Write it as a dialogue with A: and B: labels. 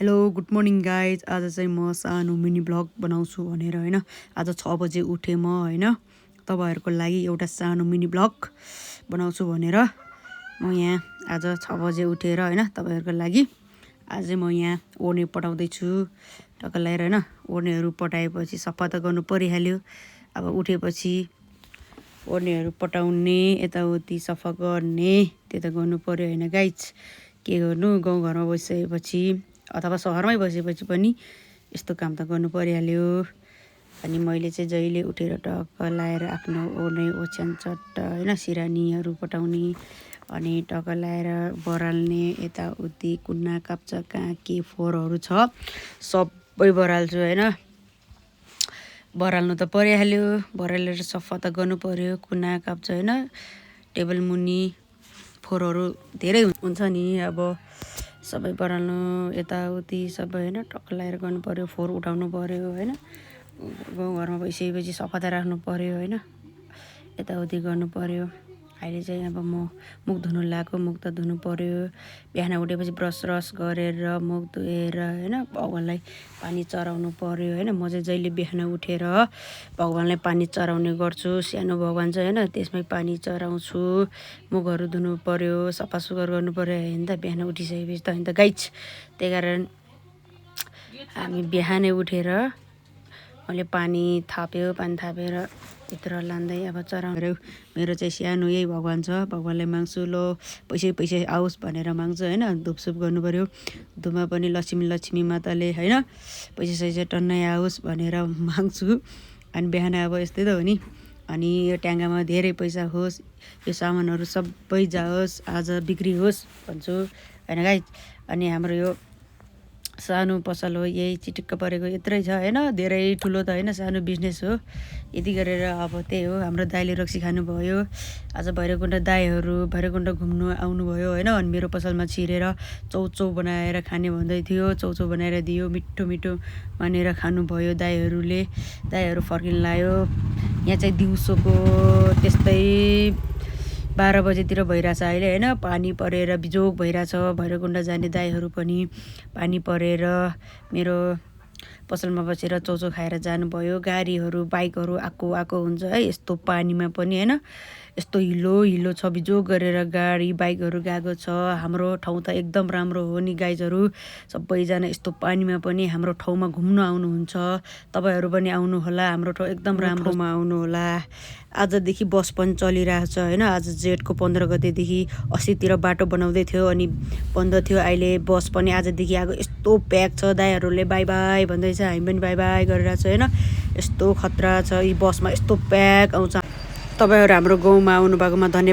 A: Hello good morning guys. आज चाहिँ म सानो मिनी ब्लग बनाउँछु भनेर होइन आज 6 बजे उठेँ म होइन तपाईँहरूको लागि एउटा सानो मिनी ब्लग बनाउँछु भनेर म यहाँ आज 6 बजे उठेर होइन तपाईँहरूको लागि आज म यहाँ ओर्ने पठाउँदैछु टक्क लगाएर होइन। ओर्नेहरू पठाएपछि सफा त गर्नु परिहाल्यो। अब उठेपछि ओर्नेहरू पठाउने यताउति सफा गर्ने त्यो त गर्नु पर्यो होइन गाइज। के गर्नु, गाउँघरमा बसिसकेपछि अथवा सहरमै बसेपछि पनि यस्तो काम त गर्नु परिहाल्यो। अनि मैले चाहिँ जहिले उठेर टक्क लाएर आफ्नो ओर्ने ओछ्यान चट्ट होइन सिरानीहरू पठाउने अनि टक्क लाएर बराल्ने यताउति कुन्ना काप्चा कहाँ के फोहोरहरू छ सबै बराल्छु होइन। बराल्नु त परिहाल्यो, बरालेर सफा त गर्नु पर्यो कुना काप्चा होइन। टेबल मुनि फोहोरहरू धेरै हुन्छ नि, अब सबै बराल्नु यताउति सबै होइन टक्क लगाएर गर्नु पर्यो। फोहोर उठाउनु पर्यो होइन। गाउँघरमा बसिसकेपछि सफा त राख्नु पर्यो होइन, यताउति गर्नु पर्यो। अहिले चाहिँ अब म मुख धुनु लगाएको, मुख त धुनु पर्यो। बिहान उठेपछि ब्रस रस गरेर मुख धोएर होइन भगवान्लाई पानी चढाउनु पर्यो होइन। म चाहिँ जहिले बिहान उठेर भगवान्लाई पानी चढाउने गर्छु। सानो भगवान चाहिँ होइन त्यसमै पानी चढाउँछु। मुखहरू धुनु पर्यो, सफा सुग्घर गर्नु पर्यो होइन त बिहान उठिसकेपछि त होइन त गाइज। त्यही कारण हामी बिहानै उठेर मैले पानी थाप्यो, पानी थापेर भित्र लाँदै अब चढाउनु। मेरो चाहिँ सानो यही भगवान छ, भगवान्लाई माग्छु लो पैसै आओस् भनेर माग्छु होइन। धुपसुप गर्नु पर्यो, धुपमा पनि लक्ष्मी माताले होइन पैसा टन्नै आओस् भनेर माग्छु। अनि बिहान अब यस्तै त हो नि। अनि यो ट्याङ्गामा धेरै पैसा होस्, यो सामानहरू सबै जाओस्, आज बिक्री होस् भन्छु होइन गाइज। अनि हाम्रो यो सानो पसल हो, यही चिटिक्क परेको यत्रै छ होइन। धेरै ठुलो त होइन, सानो बिजनेस हो। यति गरेर अब त्यही हो। हाम्रो दाइले रक्सी खानुभयो आज। भैरवकुण्ड दाइहरू भैरवकुण्ड घुम्नु आउनुभयो होइन। अनि मेरो पसलमा छिरेर चौचौ बनाएर खाने भन्दै थियो। चौचौ बनाएर दियो, मिठो मिठो मानेर खानुभयो दाइहरूले। दाइहरू फर्किन लायो। यहाँ चाहिँ दिउँसोको त्यस्तै 12 बजेतिर भइरहेछ अहिले होइन। पानी परेर बिजोग भइरहेछ। भैरवकुण्ड जाने दाइहरू पनि पानी परेर मेरो पसलमा बसेर चौचौ खाएर जानुभयो। गाडीहरू बाइकहरू आएको हुन्छ है यस्तो पानीमा पनि होइन। यस्तो हिलो छ, बिजोग गरेर गाडी बाइकहरू गएको छ। हाम्रो ठाउँ त एकदम राम्रो हो नि गाइजहरू। सबैजना यस्तो पानीमा पनि हाम्रो ठाउँमा घुम्न आउनुहुन्छ। तपाईँहरू पनि आउनुहोला, हाम्रो ठाउँ एकदम राम्रोमा आउनुहोला। आजदेखि बस पनि चलिरहेको छ होइन। आज जेठको 15 गतेदेखि 80तिर बाटो बनाउँदै थियो अनि बन्द थियो। अहिले बस पनि आजदेखि आएको। यस्तो प्याक छ, दाइहरूले बाई बाई भन्दैछ, हामी पनि बाई बाई गरिरहेको छ होइन। यस्तो खतरा छ यी बसमा, यस्तो प्याक आउँछ। तपाईँहरू हाम्रो गाउँमा आउनु भएकोमा धन्यवाद।